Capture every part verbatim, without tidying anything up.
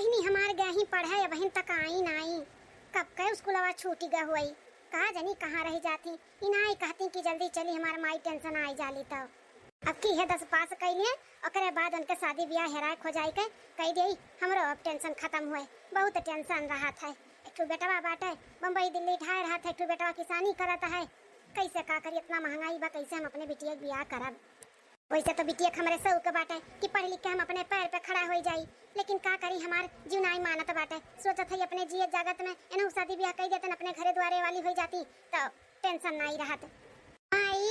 बहिनी हमार गही पढ़े, अबहिन तक आई नाई। कब के स्कूलवा छूटी ग हुई, का जनी कहाँ रहि जाती। इनाई कहती कि जल्दी चली, हमार माई टेंशन आई जाली तब। अब की है दस पास कइले, ओकरे बाद उनके शादी ब्याह हेराए खोजाई के कई देई, हमरो अब टेंशन खत्म हुए। बहुत टेंशन रहत है। एक ठो बेटवा बाटे, बम्बई दिल्ली ढाए रहत है, एक ठो बेटवा किसानी करत है। कैसे का करी, इतना महंगाई बा, कैसे हम अपने बिटिया के ब्याह करब? वैसे तो बिटिया के हमरे शौक बाटे कि पढ़ लिख के हम अपने पैर पे खड़ा हो जाई, लेकिन का करी, हमार जीव नाई मानत बाटे। सोचत है अपने जिए जागत में एनहु शादी ब्याह कई देतन, अपने घरे द्वारे वाली हो जाती तो टेंशन नाई रहत। आई,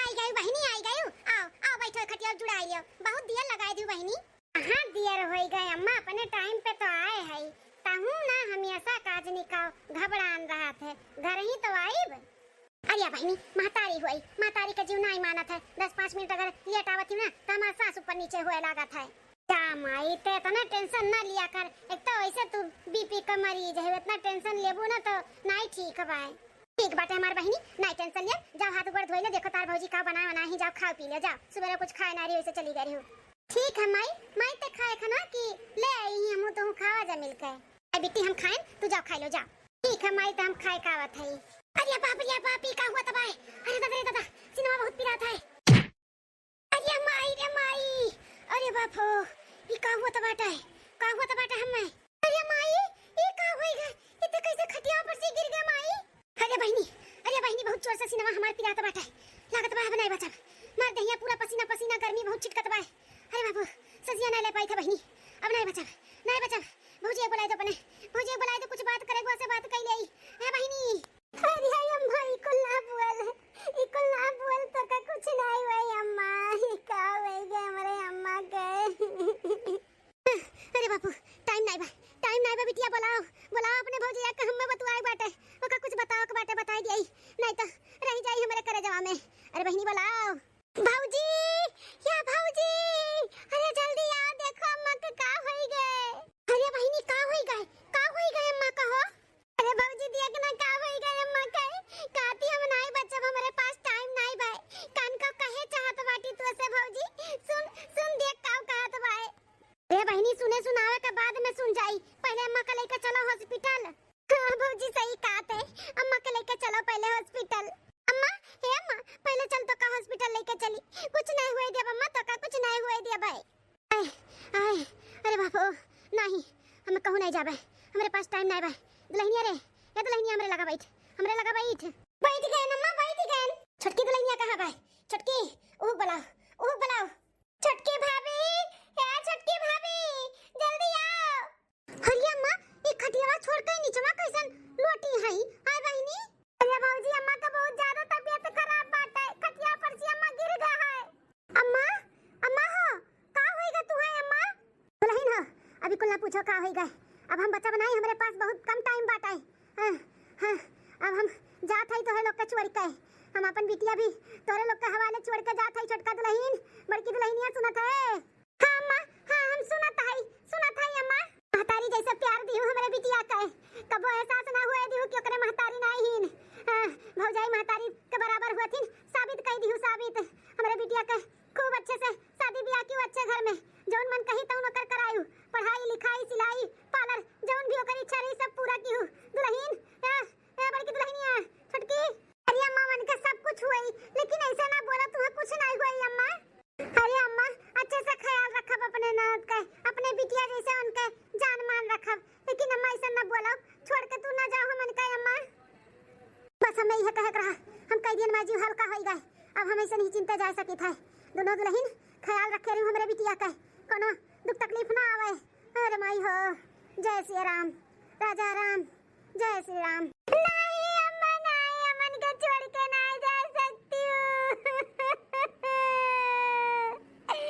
आई गई बहिनी, आई गई। आओ, आओ, बैठो, खटिया जुड़ाई लियो। बहुत देर लगाई दी बहिनी। कहाँ देर होई गए अम्मा, अपने टाइम पे तो आए है। तहू ना हमेशा काज निकाओ, घबरान रहत है, घर ही तो आइब। अरे बहिनी, महतारी हुई, महतारी के जीव नाई मानत है। दस पाँच मिनट अगर लेट आवत ही ना, तो हमार सांस ऊपर नीचे हुए लागत है। जा माई, ते इतना टेंशन ना लिया कर, एक तो वैसे तू बीपी का मरीज है, इतना टेंशन लेबू ना तो नाई ठीक बाय। ठीक बाटे हमार बहिनी, नाई टेंशन लिया, जाओ हाथ गोड़ धोई ले, देखो तार भौजी का बनाए बनाए ही, जाओ खाओ पी ले, जाओ, सुबह कुछ खाए ना रही, वैसे चली गई रही। ठीक है माई, माई ते खाए खाना कि ले आई ही, हमू तू खावा जा मिलके। ए बिट्टी हम खाएन, तू जाओ खाई लो जाओ। ठीक है माई, तो हम खाए का आवत है। अरे बाप रे बाप, ई का हुआ तबाय? अरे दादा रे दादा, सिनेमा बहुत पिरात है। अरे माई रे माई, अरे बाप हो, ई का हुआ तबाटा है? का हुआ तबाटा हम में? अरे माई, ई का होई गए? ई तो कैसे खटिया पर से गिर गए माई? अरे बहिनी, अरे बहिनी, बहुत जोर से सिनेमा हमार पिरात बाटे। लागत बा अब नाई बचब। मार देहिया पूरा पसीना पसीना, गर्मी बहुत छिटकत बा। अरे बाबू, सजिया नाई ले पाई था बहिनी। अब नाई बचब, नाई बचब। भौजी एक बुलाई दो अपने, भौजी एक बुलाई दो, कुछ बात करे, गुआ से बात कई ले। ए बहिनी। अरे अम्मा, ई कुल ना बोल, ई कुल ना बोल, तो का कुछ नाई हुआ अम्मा, ई का होई गए हमरे अम्मा के? अरे बापू, टाइम नाई बा, टाइम नाई बा बिटिया, बोलाओ, बोलाओ अपने भौजिया के, हम्मे बतुआए बाटे, ओका कुछ बताओ के बाटे, बताई दियाई, नाई तो रह जाई हमरे करेजवा में। अरे बहिनी बोलाओ। भौजी, या भौजी, अरे जल्दी आओ, देखो अम्मा के का होई गए। अरे बहिनी का होई गए, का होई गए अम्मा का हो? अरे भौजी देख ना का होई गए अम्मा के, काती हम नाई बचब, हमरे पास टाइम नाई बा। कान का कहे चाहत बाटी तो से भौजी, सुन, सुन देख का कहत बाए। ए बहिनी, सुने सुनावे के बाद में सुन जाई, पहले अम्मा के लेके चलो हॉस्पिटल। हाँ भौजी, सही कहत है, अम्मा के लेके चलो पहले हॉस्पिटल। अम्मा, हे अम्मा, पहले चल तो का हॉस्पिटल लेके चली, कुछ नहीं हुए दिया अम्मा, तो का कुछ नहीं हुए दिया भाई। आए, आए, अरे बाप ओ, नहीं, हम कहूँ नहीं जाबे, हमरे पास टाइम नहीं बा। दुल्हनिया रे, या दुल्हनिया हमरे लगा बैठ, हमरे लगा बैठ। बैठ गए अम्मा, बैठ गए। छोटकी दुल्हनिया कहाँ बा? छोटकी, उहुक बुलाओ, उहुक बुलाओ। छोटकी भाभी, ए छोटकी भाभी, जल्दी आओ। अरे अम्मा, ई खटियावा छोड़ के नीचवा कैसन लोटी हई? आय बहिनी। अरे भौजी, अम्मा का बहुत ज्यादा तबीयत खराब बाटे, खटिया पर से अम्मा गिर गए है। अम्मा, अम्मा हो, का होई गा तू है अम्मा? दुल्हन हो, अभी कुल ना पूछो का होई गए। अब हम बचब नाई, हमरे पास बहुत कम टाइम बाटे। हाँ, हाँ, अब हम जात हई तोहरे लोग के छोड़ के। हम अपन बिटिया भी तोहरे लोग के हवाले छोड़ के जात हई। छोटका दुल्हन, बड़की दुल्हनिया सुनत है? हाँ अम्मा, हाँ हम सुनत हई, सुनत हई अम्मा। महतारी जैसे प्यार दिहू हमरे बिटिया के, कबो एहसास ना हुए दिहू कि ओकरे महतारी नाई हीन। हाँ, भौजाई महतारी के बराबर हुअथिन, साबित कई दिहू, साबित। हमरे बिटिया के खूब अच्छे से शादी ब्याह किहू अच्छे घर में, जौन मन कही तौन ओकर करायू, पढ़ाई लिखाई सिलाई पार्लर जौन भी ओकर इच्छा रही सब पूरा किहू। दुल्हन, ए, ए बड़की दुल्हनिया, छोटकी। अरे अम्मा, मन के सब कुछ हुई, लेकिन ऐसे ना बोला, तुहे कुछ नहीं हुई अम्मा। अरे अम्मा, अच्छे से ख्याल रखब अपने ननद के, अपने बिटिया जैसे उनके जान मान रखब, लेकिन अम्मा ऐसे ना बोला, छोड़ के तू ना जाओ हमन के अम्मा। बस हमें यह कहे के रहा, हम कई दिन में जीव हल्का होई गए, अब हम ऐसे नहीं चिंता जा सकित है। दोनों दुल्हन ख्याल रखे रही हमरे बिटिया के, कोनो दुख तकलीफ ना आवे। अरे माई हो, जय श्री राम, राजा राम, जय श्री राम। नहीं अम्मा, नहीं, अमन के छोड़ के नहीं जा सकती हूँ। अरे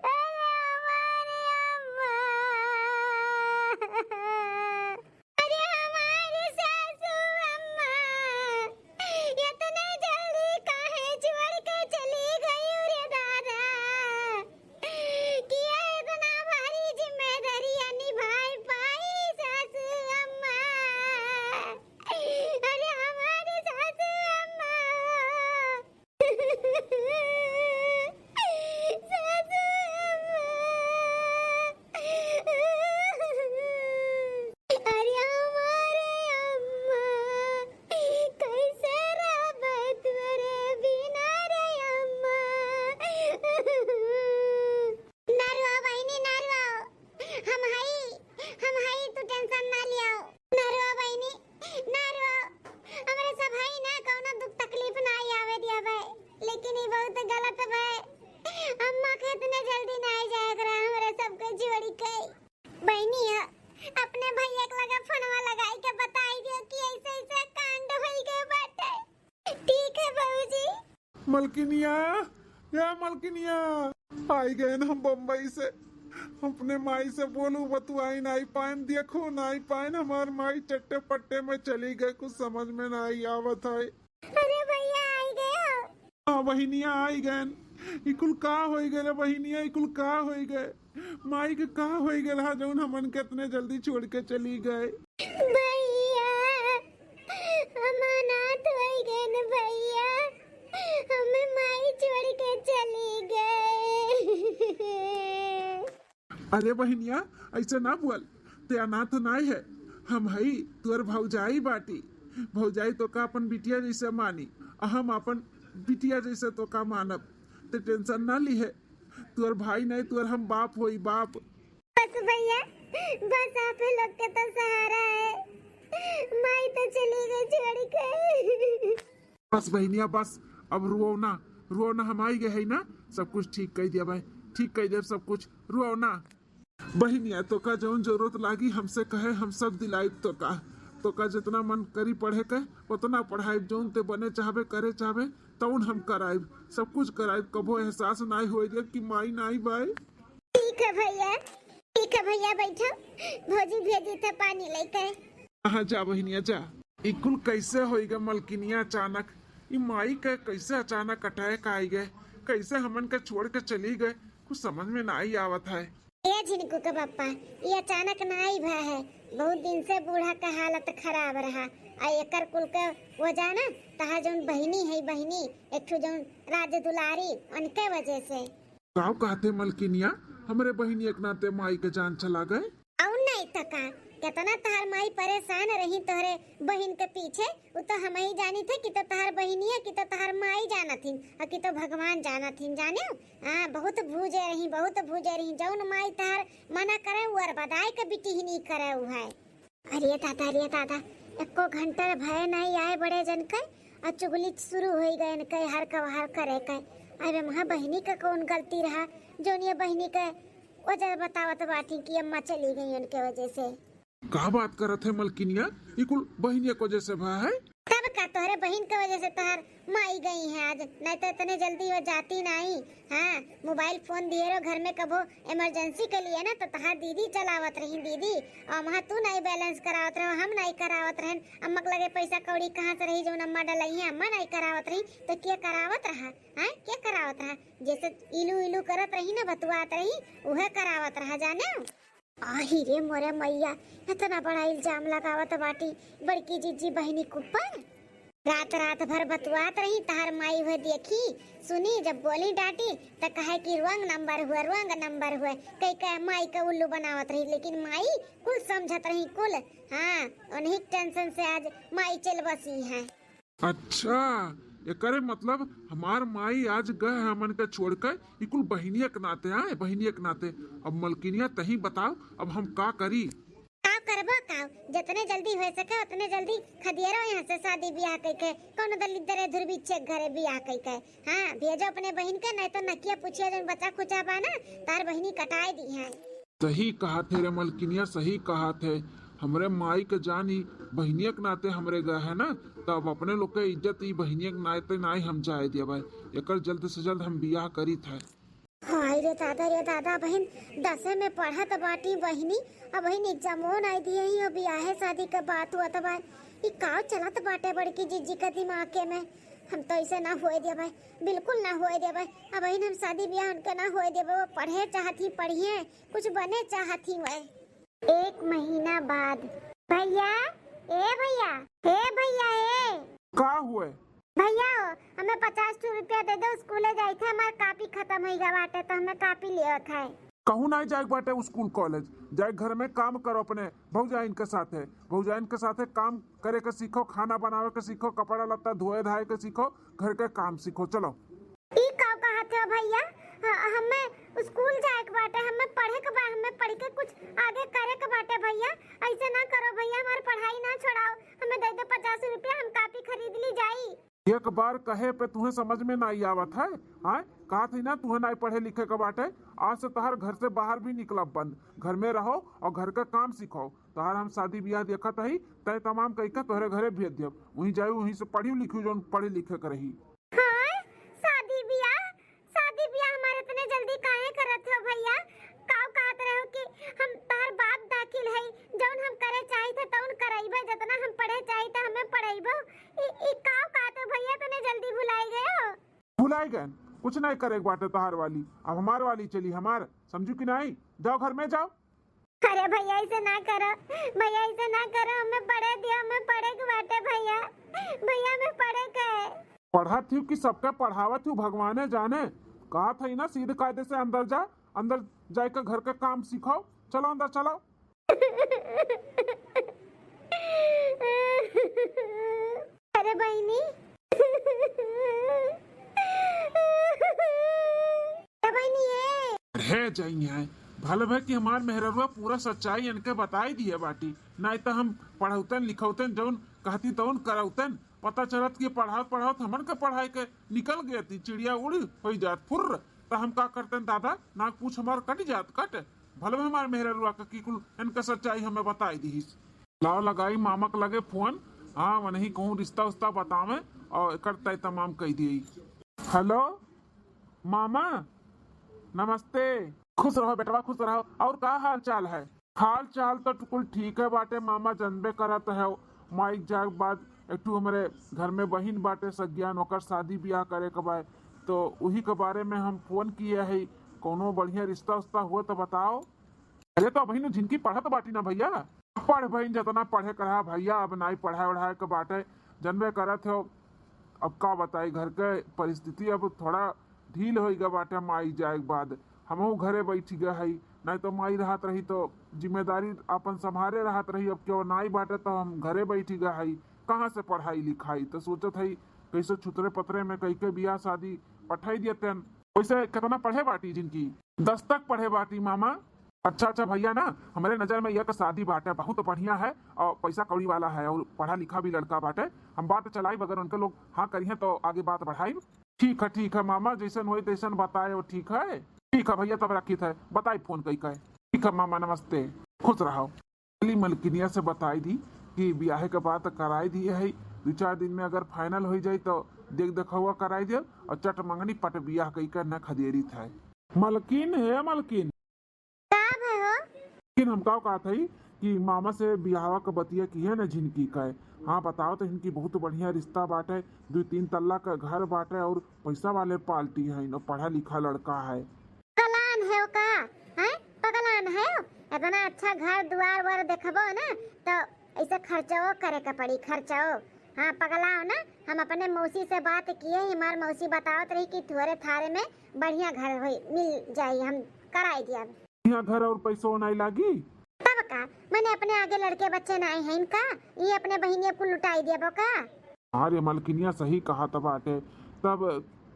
अम्मा, अरे अम्मा। अरे हमारी सासू अम्मा, इतने जल्दी काहे छोड़ के चली गई रे दादा? कि इतना भारी जिम्मेदारी निभाई पाई सासू अम्मा? मलकिनिया, या मलकिनिया, आई गए हम बम्बई से। अपने माई से बोलू, बतुआई नाई पाएन, देखो नाई पाएन, हमार माई चट्टे पट्टे में चली गए, कुछ समझ में नाई आवत है। अरे भैया, आई गए हो? हाँ बहिनिया, आई गए। इकुल का होई गए रे बहिनिया, इकुल का होई गए? माई के का होई गए हा, जौन हमन के इतने जल्दी छोड़ के चली गए? भैया, हम अनाथ होई गए न भैया, हमें माई छोड़ के चली गए। अरे बहिनिया, ऐसे ना बोल, ते अनाथ नाय है, हम हई तोर भौजाई बाटी। भौजाई तोका अपन बिटिया जैसे मानी, आ हम अपन बिटिया जैसे तोका मानब। ते टेंशन ना ली है, तोर भाई नहीं, तोर हम बाप होई बाप। बस भैया, बस आप ही लोग के तो सहारा है, माई तो चली गई छोड़ के। बस बहिनिया बस, अब रुओ ना, रुओ ना, हम आई गए है ना, सब कुछ ठीक कर दिया भाई, ठीक कर दिया सब कुछ, रुओ ना। बहिनिया तोका जौन जरूरत लागी हमसे कहे, हम सब दिलाइब तोका। तोका जितना मन करी पढ़े के उतना पढ़ाइब, जौन ते बने चाहबे करे चाहबे तौन हम कराइब, सब कुछ कराइब। कबो एहसास नाई होए देब कि माई नाई बाय। ठीक है भैया, ठीक है भैया, बैठो, भौजी भेजी थे पानी लेके। हाँ जा बहिनिया जा। ई कुल कैसे होई गए मलकिनिया अचानक? ई माई के कैसे अचानक अटैक आई गए? कैसे हमन के छोड़ के चली गए? कुछ समझ में नाई आवत है। ए झिनकू के पप्पा, ई अचानक नाई भा है, बहुत दिन से बूढ़ा का हालत खराब रहा। आ एकर कुल के वजह ना तहार जौन बहिनी है, बहिनी एक ठो जौन राज दुलारी, उनके वजह से। काव कहते मलकिनिया, हमरे बहिनी एक नाते माई के जान चला गए। अउर नहीं तो का, कितना तहार माई परेशान रही तोहरे बहिन के पीछे। उ तो हम ही जानी थे कि तो तहार बहिनिया, कि तो तहार माई जानत हिन, और कि तो भगवान जानत हिन, जाने। हाँ, बहुत भूजे रही, बहुत भूजे रही। जौन माई तहार मना करे, उ अरबदाई के बिटिहनी करे उ है। अरे दादा, अरे दादा, एको घंटा भय नहीं आए बड़े जन के, और चुगली शुरू हो गए इनके हर कबहर करे के। अरे महा बहिनी का कौन गलती रहा, जौन ये बहिनी के वजह बतावत बाटी कि अम्मा चली गई उनके वजह से। का बात करत है मलकिनिया? ई कुल बहिनिया के वजह से भा है? तब का तोहरे बहिन के वजह से तोहर माई गई है आज, नहीं तो इतने जल्दी वो जाती नहीं। हाँ, मोबाइल फोन दिए रहो घर में कबो इमरजेंसी के लिए ना, तो तोहार दीदी चलावत रही दीदी, और वहाँ तू नहीं बैलेंस करावत रहो, हम नहीं करावत रहन। अम्मा के लगे पैसा कौड़ी कहाँ से रही जौन अम्मा डलई है, अम्मा नहीं करावत रही तो के करावत रहा? हाँ, के करावत रहा? जैसे इलू इलू करत रही ना, बतुआत रही, उहे करावत रहा, जाने। आही रे मोरे मैया, इतना बड़ा इल्जाम लगावत बाटी बड़की जीजी बहिनी के ऊपर। रात रात भर बतुआत रही, तहार माई हुए देखी, सुनी, जब बोली डांटी, त कहे कि wrong number हुए, wrong number हुए, कई कहे माई के उल्लू बनावत रही, लेकिन माई कुल समझत रही, कुल। हाँ, उन्हीं के टेंशन से आज माई चल बसी है। अच्छा, एकरे मतलब हमार माई आज गए हमन के छोड़ के, ई कुल बहिनिया के नाते आए, बहिनिया के नाते। अब मलकिनिया तही बताओ, अब हम का करी? का करबो का, जितने जल्दी हो सके उतने जल्दी खदियरो यहाँ से शादी ब्याह कइके कौनो दलिद्दर धुरबी छे घरे ब्याह कइके। हाँ, भेजो अपने बहिन के, नहीं तो नकिया पुछिया जौन बचा खुचा बा ना, तार बहिनी कटाए दी है। सही कहा थे रे मलकिनिया, सही कहा थे। हमरे माई के जान ई बहिनिया के नाते हमरे गए है ना, तब अपने लोग के इज्जत ई बहिनिया के नाते नाई हम जाए देबै। एकर जल्द से जल्द हम बियाह करी थे। हाय रे दादा, रे दादा, बहिन दसे में पढ़त बाटी बहिनी, अब बहिन एग्जामो नाई दिए ही, अब बियाहे शादी के बात हुआ त बा। ई का चलत बाटे बड़की जीजी के दिमागे में? हम तो ऐसे ना होए देबै, बिल्कुल ना होए देबै। अब बहिन हम शादी बियाह उनके ना होए देबै, वो पढ़े चाहत ही पढ़िए, कुछ बने चाहत ही वह। एक महीना बाद। भैया, ए भैया, ए भैया, ए। का हुए? भैया हो, हमें पचास ठो रुपया दे दो, स्कूले जाई थे, हमार कापी खत्म हो गया बाटे, तो हमें कापी लेवत है। कहूँ नहीं जाए बाटे स्कूल कॉलेज, जाए घर में काम करो अपने भौजाइन के साथे। भौजाइन के साथे काम करे के सीखो, खाना बनावे के सीखो, कपड़ा लत्ता धोए धाए के सीखो, घर के काम सीखो। चलो। ई का कहत हो भैया? ह-, हमें स्कूल जाए के बाटे, हमें पढ़े के बा, हमें पढ़ के कुछ आगे करे के बाटे भैया। ऐसे ना करो भैया, हमार पढ़ाई ना छोड़ाओ, हमें दे दे पचास रुपया, हम कापी खरीद ली जाई। एक बार कहे पे तुहे समझ में नाई आवत है, हाँ? कहा थी ना तुहे नाई पढ़े लिखे के बाटे, आज से तोहार घर से बाहर भी निकलब बंद, घर में रहो और घर का काम सीखो। तोहार हम शादी बियाह देखत हई, तय तमाम कई के तोहरे घरे भेज देब, वहीं जाई, वहीं से पढ़ी लिखी जौन पढ़े लिखे के रही। हाँ, बो, ई, ई काव कहत हो भैया, तने जल्दी भुलाई गयो? भुलाई गए, कुछ नहीं करे के बाटे तोहार वाली, अब हमार वाली चली हमार, समझू कि नहीं? जाओ घर में जाओ। अरे भैया, ऐसे ना करो, भैया, ऐसे ना करो, हमें पढ़े दिया, हमें पढ़े के बाटे भैया, भैया, हमें पढ़े के है। पढ़त हूँ कि सबका पढ़ावत हूँ, भगवाने जाने। कहा था ना, सीधे कायदे से अंदर जा, अंदर जाए के घर का काम सीखो। चलो अंदर चलो। अरे बहिनी, ए बहिनी, ए। रह जाई है। भले भे कि हमार मेहररुआ पूरा सच्चाई इनके बताई दिए बाटी, नाहीं तो हम पढ़ौतन लिखौतन, जौन कहती तौन करौतन। पता चलत कि पढ़ावत पढ़ावत हमन के पढ़ाई के निकल गए थी, चिड़िया उड़ी होई जात फुर्र, तो हम का करतन दादा, नाक पूछ हमार कट जात कट। भले भे हमार मेहररुआ के कि कुल इनके सच्चाई हमें बताई दिहिस। लाओ लगाई मामा के लगे फोन। हाँ, वनही कहूँ रिश्ता उस्ता बतावे और एकर तय तमाम कई दिए। हेलो मामा, नमस्ते। खुश रहो बेटवा, खुश रहो। और का हाल चाल है? हाल चाल तो कुल ठीक है बाटे मामा, जनबे करत है। माई जाए के बाद एक ठू हमरे घर में बहिन बाटे सज्ञान, ओकर शादी ब्याह करे के बा, तो उही के बारे में हम फोन किए है। कोनो बढ़िया रिश्ता उस्ता हो तो बताओ। अरे तो बहिन जिनकी पढ़त बाटी ना भैया, पढ़ बहिन, जितना पढ़े के रहा भैया, अब नाई पढ़ाए उढ़ाए के बाटे, जनबे करत हो। अब का बताई, घर के परिस्थिति अब थोड़ा ढील होई गए बाटे। माई जाए के बाद हमहू घरे बैठी गए हई, नाई तो माई रहत रही तो जिम्मेदारी अपन संभारे रहत रही। अब केहू नाई बाटे तो हम घरे बैठी गए हई, कहाँ से पढ़ाई लिखाई? तो सोचत हई कैसे छुतरे पतरे में कई के बियाह शादी पठाई दियतन। वैसे कितना पढ़े बाटी जिनकी? दस तक पढ़े बाटी मामा। अच्छा अच्छा भैया ना, हमरे नजर में एक शादी बाटे, बहुत बढ़िया है और पैसा कौड़ी वाला है और पढ़ा लिखा भी लड़का बाटे। हम बात चलाई, अगर उनके लोग हाँ करिहें तो आगे बात बढ़ाई। ठीक है, ठीक है मामा, जैसन होई तैसन बताए हो, ठीक है? ठीक है भैया, तब रखित है, बताई फोन कई के। ठीक है मामा, नमस्ते, खुश रहो। चली मलकिनिया से बताई दी कि बियाहे के बात कराई दिए है, दो चार दिन में अगर फाइनल होई जाई तो देख देखौआ कराई दे और चट मंगनी पट बियाह कई के न खदेरित है। मलकिन, हे मलकिन। का भय हो? लेकिन हम का कहत हई कि मामा से बियाहवा के बतिया किहे न झिनकी का। हाँ, बताओ तो इनकी बहुत बढ़िया रिश्ता बाटे, दो तीन तल्ला का घर बाटे और पैसा वाले पार्टी है, न पढ़ा लिखा लड़का है। पगलान है का? हैं? पगलान है? इतना अच्छा घर दुआर वर देखबो ना, तो ऐसे खर्चो करे के पड़ी, खर्चो। हाँ, पगलाओ ना, हम अपने मौसी से बात किए, हमार मौसी बतावत रही कि थोरे थारे में बढ़िया घर होई, मिल जाई, हम कराई दिया। यहाँ घर और पैसो नहीं लागी? तब का, मने अपने आगे लड़के बच्चे नाई हैं इनका, ये अपने बहिनिया कुल लुटाई देबो का? अरे मलकिनिया सही कहत बाटे। तब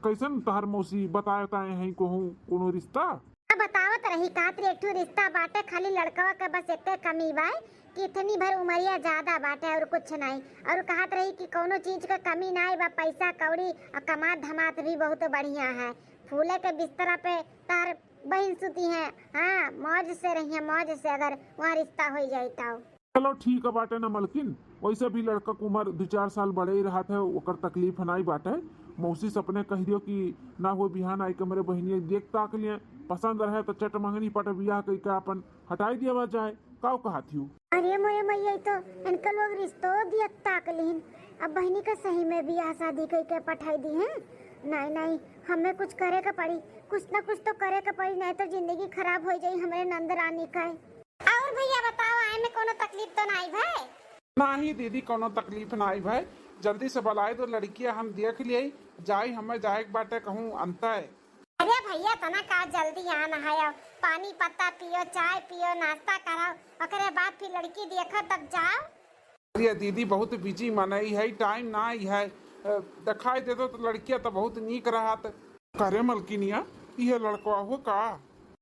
कैसन तहर मौसी बताए ताए हैं कहूँ कोनो रिश्ता? अब बतावत रही कात रे, एक ठो रिश्ता बाटे, खाली लड़कवा के बस एक कमी बा कि इतनी भर उमरिया ज्यादा बाटे और कुछ नहीं। और कहत रही कि कोनो चीज के कमी नाई बा, पैसा कौड़ी और कमात धमात भी बहुत बढ़िया है। फूले के बिस्तरा पे तहर बहिन सुती हैं, हाँ, मौज से रहिए, मौज से, अगर वहाँ रिश्ता होई जाई तो। चलो ठीक है बाटे ना मलकिन, वैसे भी लड़का के उम्र दो चार साल बड़े ही रहत है, ओकर तकलीफ नाई बाटे। मौसी से अपने कह दियो कि ना हो बिहान आई के हमरे बहिनिया देख ताक लिए, पसंद रहे तो चट मंगनी पट बियाह कई के अपन हटाई दिया जाए। काउ कहत हियो? अरे मोरे मैया, ई तो इनका लोग रिश्तो दिया ताक लिहिन। अब बहिनी का सही में बियाह शादी कई के पठाई दी हैं। नहीं, नहीं, हमें कुछ करे के पड़ी, कुछ ना कुछ तो करे के पड़ी, नहीं तो जिंदगी खराब हो जाई हमरे नंद रानी का। और भैया बताओ, आए में कोनो तकलीफ तो नाई भय? नाही दीदी, कोनो तकलीफ नाई भय। जल्दी से बुलाए दो लड़किया, हम देख लिए जाई, हमें जाए के बाटे कहूँ अंतय। अरे भैया, तना का जल्दी आना है, अब पानी पत्ता पियो, चाय पियो, नाश्ता करो, ओकरे बाद फिर लड़की देखो तब जाओ। अरे दीदी, बहुत बिजी मनई है, टाइम नाई है। अ, दिखाई दे दो तो लड़किया तो बहुत नीक रहत। करे मलकिनिया, इहे लड़कवा हो का?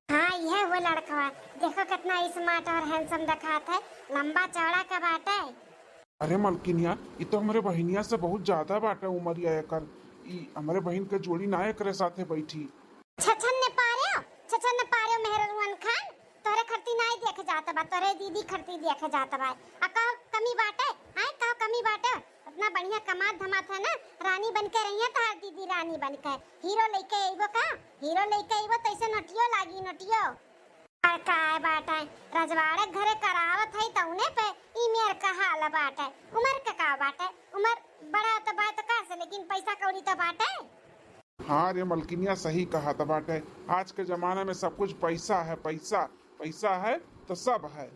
हाँ, इहे हो लड़कवा। देखो कितना स्मार्ट और हैंडसम दिखात है, लंबा चौड़ा का बाटे। अरे मलकिनिया, ई तो हमरे बहिनिया से बहुत ज्यादा बाटे उमरिया एकर। ई हमरे बहिन के जोड़ी ना एकरे साथे बैठी। छछन ने पार्यो, छछन ने पार्यो मेहररुअन खान, तोहरे खरती नाई देखे जात बा, तोहरे दीदी खरती देखे जात बा। आ कहो कमी बाटे, आए कहो कमी बाटे? इतना बढ़िया कमात धमात है ना, रानी बन के रहिए तोहार दीदी, रानी बन के। हीरो लेके अइबो का? हीरो लेके अइबो तैसे नोटियो लागी, नोटियो। और काय बाटे, रजवाड़े घरे करावत है तौने पे ई मेर हाल बाटे, उमर का का बाटे, उमर बड़ा त बात का से, लेकिन पैसा कौड़ी त बाटे। हाँ रे मलकिनिया, सही कहत बाटे, आज के जमाना में सब कुछ पैसा है, पैसा, पैसा है तो सब है।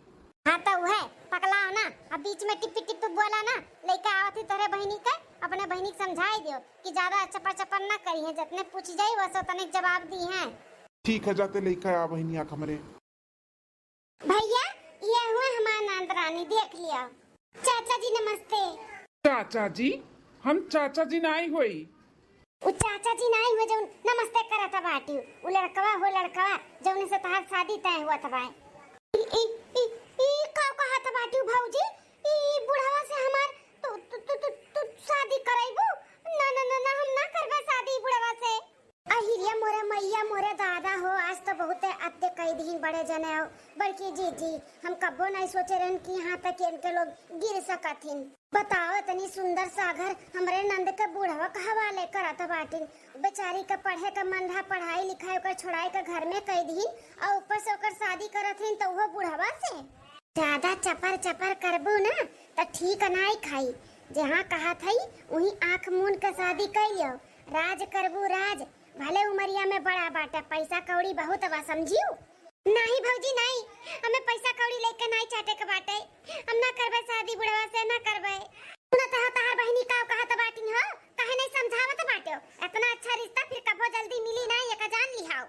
हाँ तो उहे पकलाओ ना, अब बीच में टिप टिप बोला ना, लइका आवत ही तोहरे बहिनी के, अपने बहिनी के समझाई दियो कि ज्यादा चपर चपर ना करी है, जतने पूछ जाई बस उतने जवाब दी है। ठीक है, जाते लइका आ बहिनी आँख हमरे। भैया, ये हुए हमार नंद रानी, देख लिया। चाचा जी नमस्ते। चाचा जी? हम चाचा जी नाई होई। उ चाचा जी नाई हो जौन नमस्ते करत बाटी, उ लड़कवा हो लड़कवा जौन से तहार शादी तय हुआ बा। ई, ई, ई, ई का कहत बाटी भौजी? ई, ई बुढ़वा से हमार तू, तू, तू, तू, तू शादी करैबू? ना, ना, ना, ना, हम ना करबे शादी बुढ़वा से। अहिरिया मोरे मैया मोरे दादा हो, आज तो बहुते अत्य कई दिन बड़े जने हो। बड़की जीजी, हम कब्बो नहीं सोचे रहन कि यहाँ तक इनके लोग गिर सकथिन। बताओ, इतनी सुंदर सा घर हमरे नंद के बूढ़वा के हवाले करत बाटिन। बेचारी के पढ़े के मन रहा, पढ़ाई लिखाई ओकर छोड़ाई के घर में कई दिन, और ऊपर से ओकर शादी करत हन तो वो बूढ़वा से। ज्यादा चपर चपर करबू ना तो ठीक नाई खाई। जहाँ कहत हई वहीं आँख मून के शादी कर लियो। राज करबू राज, भले उमरिया में बड़ा बाटे, पैसा कौड़ी बहुत बा, समझियो। नाही भौजी नाही, हमें पैसा कौड़ी लेके नाही चाटे के बाटे। हम ना करबे शादी बुढ़वा से, ना करबे। सुनत हो तहार बहिनी का कहत बाटी हो, काहे नहीं समझावत बाटे? इतना अच्छा रिश्ता फिर कबो जल्दी मिली नाही, एका जान लिहाओ।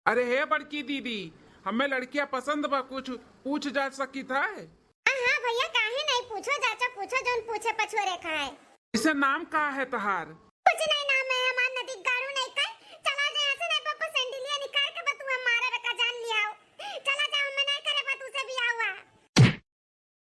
अरे हे बड़की दीदी, हमें लड़कियां पसंद बा, कुछ पूछ जा सकित है? हाँ, हाँ भैया, काहे नहीं, पूछो चाचा, पूछो, जौन पूछे पछोरे का है। इसे नाम का है तहार? कुछ नहीं नाम है हमार, नदी गाड़ू नहीं कर। चला जा यहाँ से, नहीं पापा सैंडलिया निकाल के बतू हम मारे का जान लियाओ। चला जा, हमें नहीं करे बतू से बियाह हुआ।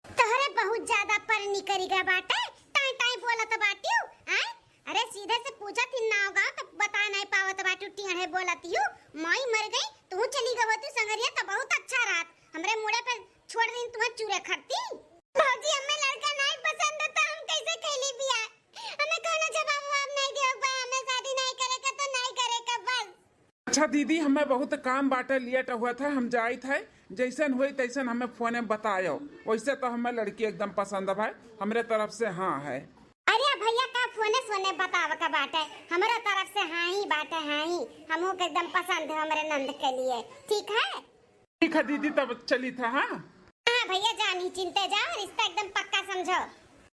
तोहरे बहुत ज्यादा परनी करी गया बाटे, टाई टाई बोलत बाटियो, आय? अरे सीधे से पूछत ही नाव गाँव तो बता नहीं पावत बाटियो, टेढ़े बोलत हियो। माई मर गई, तू चली गई हो तू संगरिया तो बहुत अच्छा रहत, हमरे मुड़े पे छोड़ दिन तुम्हें चूरे खरती। भौजी हमें लड़का नहीं पसंद है तो हम कैसे कैली बियाह? हमें कौनो जवाब ववाब नहीं दियो बा, हमें शादी नहीं करे का तो नहीं करे का बस। अच्छा दीदी, हमें बहुत काम बाटे, लेट हुआ था, हम जाइत है, जैसन होई तैसन हमें फोने में बतायो। वैसे तो हमें लड़की एकदम पसंद है भाई, हमरे तरफ से हाँ है। अरे भैया का फोने सोने बताव का बाटे, हमरे तरफ से हाँ ही बाटे, हाँ ही, हमहू के एकदम पसंद है हमरे नंद के लिए, ठीक है? ठीक है दीदी, तब चली था, हाँ? हाँ भैया, जानी चिंते जाओ, रिश्ता एकदम पक्का समझो।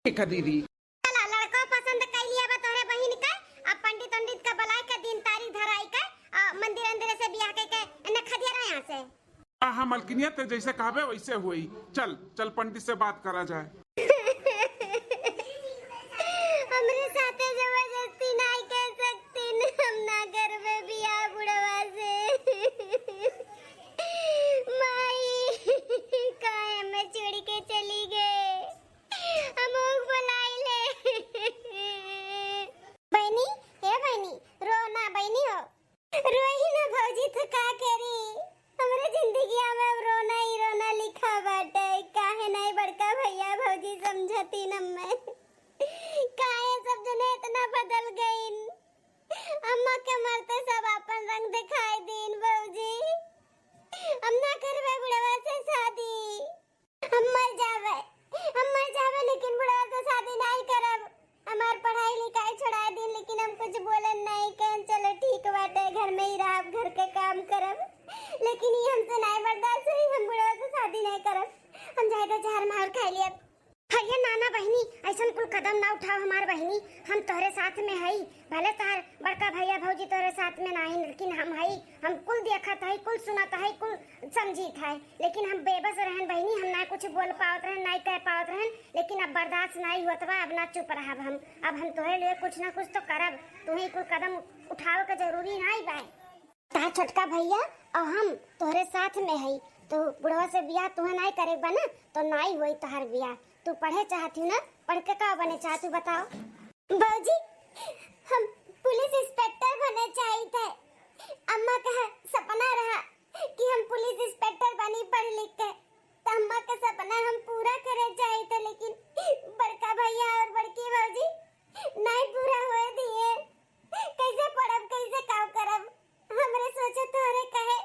ठीक है दीदी। चला, लड़को पसंद कर लिया बा तोहरे बहिन का, अब पंडित उंडित का बुलाए के दिन तारीख धराई के, आ, मंदिर अंदिर से बियाह के, के एने खदिया रहे यहाँ से। हाँ, हाँ, मलकिनिया, ते जैसे कहबे वैसे होई। चल, चल, पंडित से बात करा जाए। हमरे साथे जबरदस्ती नाई कर सकतीन, हम ना करबे बियाह बुढ़वा से। माई, काहे हमें छोड़ के चली गए? हम ओक बुलाई ले। बहिनी, हे बहिनी, रो ना बहिनी हो। रोई ना भौजी, तो का करी? हमरे जिंदगिया में अब रोना ही रोना लिखा बाटे। काहे नहीं बड़का भैया भौजी समझतीन हमें? काहे सब जने इतना बदल गईन? अम्मा के मरते सब अपन रंग दिखाई दीन भौजी। हम ना करबे बुढ़वा से शादी। हम मर जावे, हम मर जावे, लेकिन बुढ़वा से शादी नाई करब। हमार पढ़ाई लिखाई छोड़ा दीन, लेकिन हम कुछ बोलन नाई कहेन। चलो ठीक बाटे, घर में ही रहब, घर के काम करब, लेकिन ये हमसे नाई बर्दाश्त होई, हम बुढ़वा से शादी नाई करब। हम जाए तो जहर माहुर खाई लियब। अरे नाना बहिनी, ऐसन कुल कदम ना उठाओ हमार बहिनी, हम तोहरे साथ में हई। भले तोहर बड़का भैया भौजी तोहरे साथ में नाही, लेकिन हम हई, हम कुल देखत हई, कुल सुनत हई, कुल समझित हई, लेकिन हम बेबस रहन बहिनी, हम ना कुछ बोल पावत रहन, ना कह पावत रहन, लेकिन अब बर्दाश्त नाही होत बा, अब ना चुप रहब हम। अब हम तोहरे लिए कुछ ना कुछ तो करब, तुहे कुल कदम उठावे के जरूरी नाही बा। तहार छोटका भैया और हम तोहरे साथ में हई, तो बुढ़वा से बियाह तुहे नाही करे बा ना, तो नाही होई तहार बियाह। तू पढ़े चाहत हूँ ना, पढ़ के का बने चाहत हूँ बताओ? भौजी, हम पुलिस इंस्पेक्टर बने चाहित है। अम्मा का सपना रहा कि हम पुलिस इंस्पेक्टर बनी पढ़ लिख के, तो अम्मा का सपना हम पूरा करे चाहित है, लेकिन बड़का भैया और बड़की भौजी नहीं पूरा होए दिए। कैसे पढ़ब, कैसे काम करब? हमरे सोचे तोहरे कहे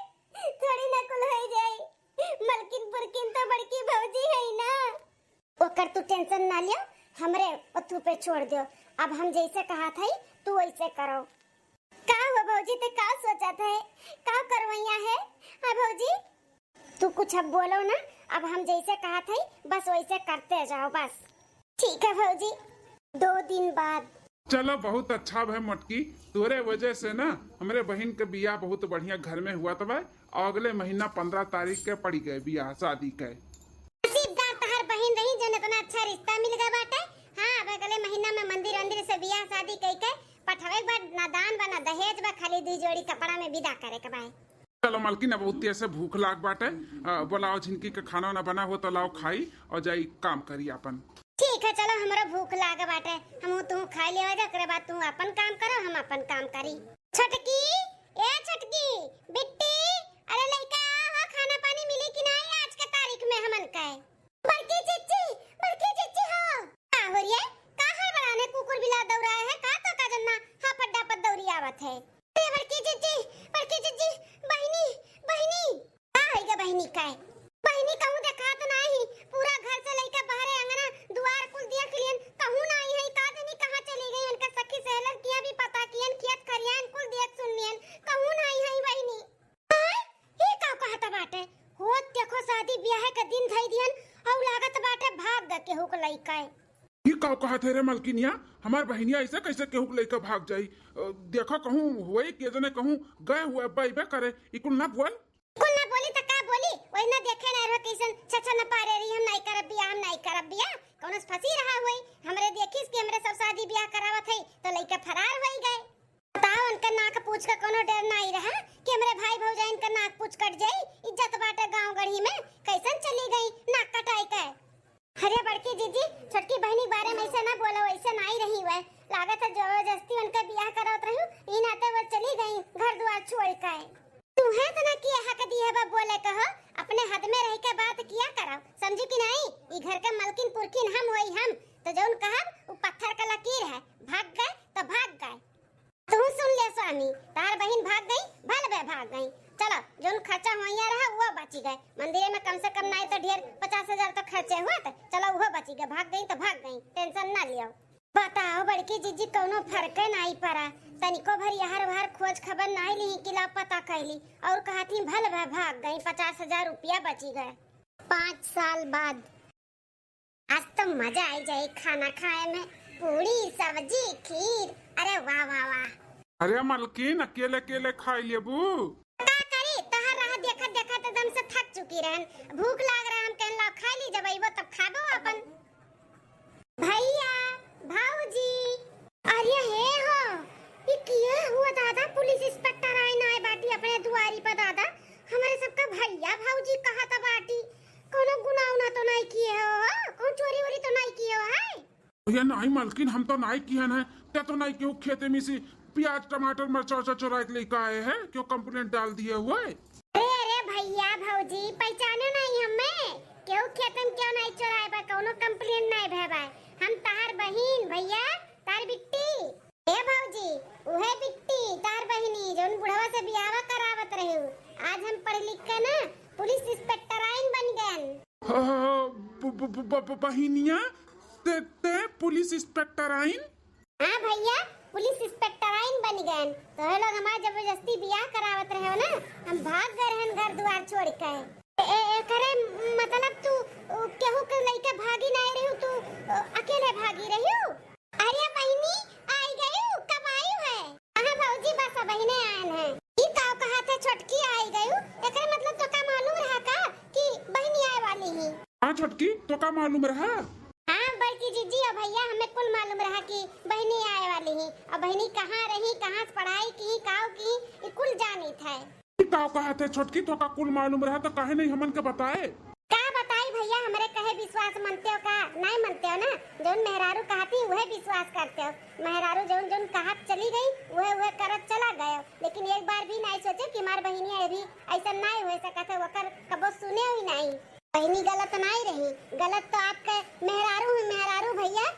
थोड़ी ना कुल होई जाई। मलकिन पुरकिन तो बड़की भौजी है ना। ओकर तू टेंशन ना लियो, हमरे ओथू पे छोड़ दियो। अब हम जैसे कहत हई, तू वैसे करो। का हुआ भौजी, ते का सोचत है, का करवैया है? हाँ भौजी, तू कुछ अब बोलो ना, अब हम जैसे कहत हई, बस वैसे करते जाओ बस। ठीक है भौजी। दो दिन बाद। चलो, बहुत अच्छा भय मोटकी, तोरे वजह से ना हमरे बहिन के बियाह बहुत बढ़िया घर में हुआ तबा, और अगले महीना पन्द्रह तारीख के पड़ी गए बियाह शादी के। नसीबदार तहार बहिन रही, जौन इतना अच्छा रिश्ता मिल गए बाटे। हाँ, अब अगले महीना में मंदिर वंदिर से बियाह शादी कई के पठावे के बाद ना दान बा ना दहेज बा, खाली दुई जोड़ी कपड़ा में विदा करे के बा। चलो मलकिन, अब उतने से भूख लाग बाटे, अ, बोलाओ झिनकी के खाना वाना बना हो तो लाओ खाई और जाई काम करी आपन। ठीक है, चलो हमरो भूख लाग बाटे, हम तू खाई लेवा जा, ओकरे बाद तू आपन काम करो, हम आपन काम करी। छोटकी, ए छोटकी, बिट्टी, अरे लइका आ हो, खाना पानी मिली कि नाही आज के तारीख में हमन के? बड़की जिज्जी, बड़की जिज्जी हो। का हो रे? का हड़बड़ाने कुकुर बिलार दौड़ाए है? का तो का जन्ना हापत डापत दौड़ी आवत है? अरे बड़की जिज्जी, बड़की जिज्जी, बहिनी, बहिनी। का होई गे बहिनी का? बहिनी कहूँ देखात नाही, पूरा घर से लइके बाहरे अंगना दुआर कुल देख लियन, कहूँ नाही है, का जनी कहाँ चली गई, उनका सखी सहेलर किया भी पता कियन, खेत खरियान कुल देख सुन लियन, कहूँ नाही है बहिनी। आय, ई का कहत बाटे? होत देखो शादी ब्याह के दिन धई दियन, अउ लागत बाटे भाग ग केहू के लइका। ई का कहत है रे मलकिनिया? हमार बहिनिया ऐसे कैसे केहू के लइका भाग जाई? अ, देखो कहूँ होई के जने कहूँ गए हुए बैबे करे, ई कुल ना बोल। कुल ना बोली त का बोली? वही ना देखे ना रहो कैसन छछन पारे रही, "हम नाई करब बियाह, हम नाई करब बियाह।" कौनो से फंसी रहा होई, हमरे देखिस कि हमरे सब शादी ब्याह करावत है, तो लइका फरार होई गए। बताओ, उनका नाक पूछ का कौनो डर नाई रहा कि हमरे भाई भौजाइन का नाक पूछ कट जाई? इज्जत बाटे गाँव गढ़ी में, कैसन चली गई नाक कटाई के? अरे बड़की जीजी, छोटकी बहिनी के बारे में ऐसे ना बोलो, ऐसे नाई रही हुए। लागत है जबरदस्ती उनका बियाह करावत रहू, ई नाते वो चली गई घर दुआर छोड़ के। तू है तो ना किया हक दिए बा बोले कहो, अपने हद में रह के बात किया करो, समझू कि नाई? ई घर के मलकिन पुरखिन हम होई हम, तो जौन कहब उ पत्थर का लकीर है, भाग गए तो भाग गए। तू सुन ले स्वामी, तार बहिन भाग गई, भल बे भाग गई। चलो, जौन खर्चा होइया रहा, वो बची गए। मंदिरे में कम से कम नाई तो ढेर पचास हजार तो खर्चे हुआ, तो चलो, वो बची गए, भाग गई तो भाग गई, टेंशन ना लियो। बताओ बड़की जीजी, कौनो फर्क नाई पड़ा, तनिको भर यार वार खोज खबर नाई लिही कि लापता कैली, और कहती भल बे भाग गई, पचास हजार रुपया बची गए। पाँच साल बाद। आज तो मजा आई जाई खाना खाए में, पूड़ी, सब्जी, खीर, अरे वाह, वाह, वाह। अरे मलकिन, अकेले अकेले खाई लेबू? का करी, तोहर राह देखत देखत एकदम से थक चुकी रहन, भूख लाग रहा, हम कहन लाओ खा ली, जब अइबो तब खाबो अपन। भैया, भौजी, अरे हे हो, ई किया हुआ दादा, पुलिस इंस्पेक्टर आइन आए बाटी अपने दुआरी पर दादा, हमरे सबका भैया भौजी कहत बाटी, कौनो गुनाह उनाह तो नाई किए हो, हो? कौन चोरी वोरी तो नाई किए हो, है? भैया नाई मलकिन, हम तो नाई किहन है, ते तो नाई केहू खेते में से प्याज टमाटर मरचा उरचा चोराए के लेके आए हैं, क्यों कंप्लेंट डाल दिए हुए? अरे, अरे भैया भौजी, पहचाने नाई हमें, केहू खेते में क्यों नाई चोराए बा, कौनो कंप्लेंट नाई भे बा, हम तार बहिन भैया, तार बिट्टी। ए भौजी, उहे बिट्टी, तार बहिनी, जौन बुढ़वा से बियाहवा करावत रहे, आज हम पढ़ लिख के ना पुलिस इंस्पेक्टर आइन बन गयन। हाँ, ब-, ब-, ब-, ब-, ब-, बहिनिया, ते, ते पुलिस इंस्पेक्टर आइन? हाँ भैया, पुलिस इंस्पेक्टर आइन बन गयन। तोहे लोग हमार जबरदस्ती बियाह करावत रहे हो ना, हम भाग गए रहन घर दुआर छोड़ के। ए, ए, एकरे मतलब तू, उ, केहू के लइके भागी नाई रही, तू, उ, अकेले भागी रही? अरे बहिनी, आई गयू, कब आयू है? हाँ भौजी, बस बहिने आयन है। ई का कहत है, छोटकी आई गयू? एकरे मतलब तो का मालूम रहा का कि बहिनी आए वाली ही? हाँ छोटकी, तो का मालूम रहा? हाँ बड़की जीजी और भैया, हमें कुल मालूम रहा कि बहिनी आए वाली ही। और बहिनी कहाँ रही, कहाँ से पढ़ाई की, काव की, ई कुल जानित है। ई का कहत है छोटकी, तोका कुल मालूम रहा तो काहे नहीं हमन के बताए? का बताई भैया, हमरे कहे विश्वास मनते हो का? नहीं मनते हो ना, जौन मेहरारू कहती उहे विश्वास करते हो। मेहरारू जौन जौन कहत चली गई, उहे उहे करत चला गए हो। लेकिन एक बार भी नहीं सोचे कि हमार बहिनिया अभी ऐसा नहीं हो सकत है, वकर कबो सुने ही नहीं। बहिनी गलत नहीं रही, गलत तो आपके मेहरारू ही मेहरारू भैया।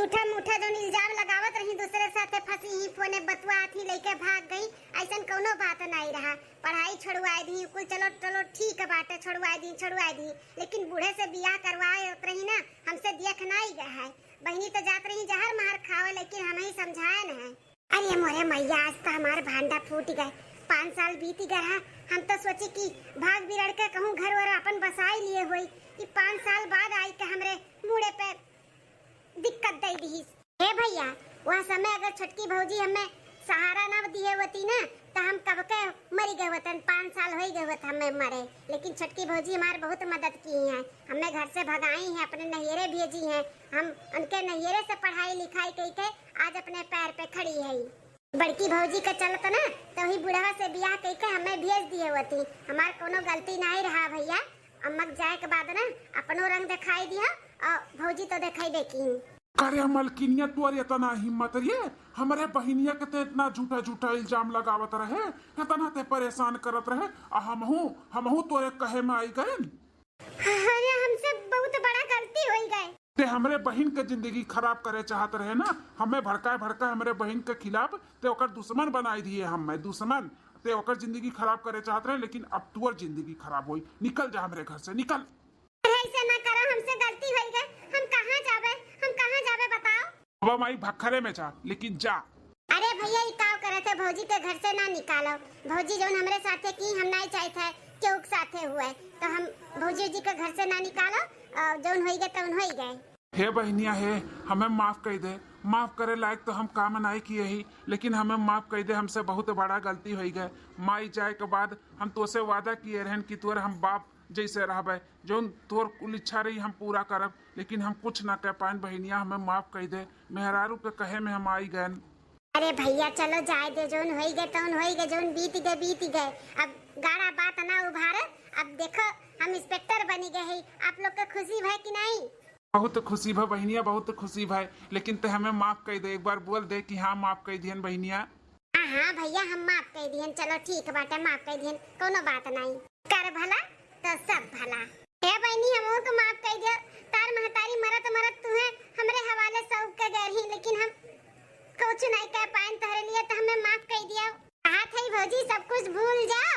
उठा मुठा जौन इल्जाम लगावत रही दूसरे साथे, फंसी ही फोने बतुआत ही लइके भाग गई, ऐसन कौनो बात नाई रहा। पढ़ाई छोड़वाए दी कुल, चलो चलो ठीक बाटे, छोड़वाए दी, छोड़वाए दी, लेकिन बूढ़े से बियाह करवाए होत रही ना, हमसे देख नाई गए है। बहिनी तो जात रही जहर महर खावे, लेकिन हम ही समझाए न है। अरे मोरे मैया, आज तो हमार भांडा फूट गए। पाँच साल बीत गए रहा, हम तो सोची कि भाग बिरड़ के कहूँ घर वर अपन बसाई लिए होई। ई पाँच साल बाद आई के हमरे मूड़े पे दिक्कत दे दिहिस। हे भैया, वह समय अगर छोटकी भौजी हमें सहारा ना दिए होती ना, तो हम कब के मरी गए होतन, पाँच साल होई गए होत हमें मरे। लेकिन छोटकी भौजी हमार बहुत मदद की हैं, हमें घर से भगाई हैं, अपने नैहरे भेजी हैं। हम उनके नैहरे से पढ़ाई लिखाई कई के आज अपने पैर पे खड़ी है। बड़की भौजी के चलत ना, तो ही बुढ़वा से बियाह कई के हमें भेज दिए होती। हमार कोनो गलती नाई रहा भैया। अम्मा के जाए के बाद ना अपनो रंग दिखाई दिया और भौजी तो दिखाई बेकिन। करे मलकिनिया, तोर इतना हिम्मत रे, हमरे बहिनिया के ते इतना झूठा झूठा इल्जाम लगावत रहे, इतना ते परेशान करत रहे, आ हमहू, हमहू तोरे कहे में आई गए। अरे, हमसे बहुत बड़ा गलती होई गए। ते हमरे बहिन के जिंदगी खराब करे चाहत रहे ना, हमें भड़काए भड़काए हमरे बहिन के खिलाफ ते ओकर दुश्मन बनाई दिए, हमें दुश्मन। ते ओकर जिंदगी खराब करे चाहत रहे, लेकिन अब तोर जिंदगी खराब होई। निकल जा हमरे घर से, निकल। अरे, ऐसे ना करो, हमसे गलती होई गए। हम कहाँ जाबे, हम कहाँ जाबे बताओ? बाबा माई भखरे में जा, लेकिन जा। अरे भैया, ई काव करत है? भौजी के घर से ना निकालो। भौजी जौन हमरे साथे की, हम नाई चाहत है केहू के साथे हुए। तो हम भौजी जी के घर से ना निकालो, और जौन होई गए तौन होई गए। हे बहिनिया हे, हमें माफ कई दे। माफ करे लायक तो हम काम नाई किए ही, लेकिन हमें माफ कई दे, हमसे बहुत बड़ा गलती होई गए। माई जाए के बाद हम तोसे वादा किए रहन कि तोर हम बाप जैसे रहबे, जौन तोर कुल इच्छा रही हम पूरा करब, लेकिन हम कुछ ना कह पाइन बहिनिया, हमें माफ कई दे। मेहरारू के कहे में हम आई गए। अरे भैया, चलो जाए दे, जौन होई गए तौन होई गए, जौन बीत गए बीत गए। अब गाड़ा बात ना उभारे। अब देखो, हम इंस्पेक्टर बनी गए ही, आप लोग के खुशी भय कि नाई? बहुत खुशी भय बहिनिया, बहुत खुशी भय, लेकिन ते हमें माफ कई दे, एक बार बोल दे कि हाँ, माफ कई दिहन बहिनिया। हाँ हाँ भैया, हम माफ कई दिहन, चलो ठीक बाटे, माफ कई दिहन, कोनो बात नाई। कर भला तो सब भला। हे बहिनी, हमहू के माफ कई दियो। तार महतारी मरत मरत तुहे हमरे हवाले सौंप के गए रही, लेकिन हम कुछ नहीं कह पाएन तोहरे लिए, तो हमें माफ कई दियो। कहा थई भौजी, सब कुछ भूल जाओ,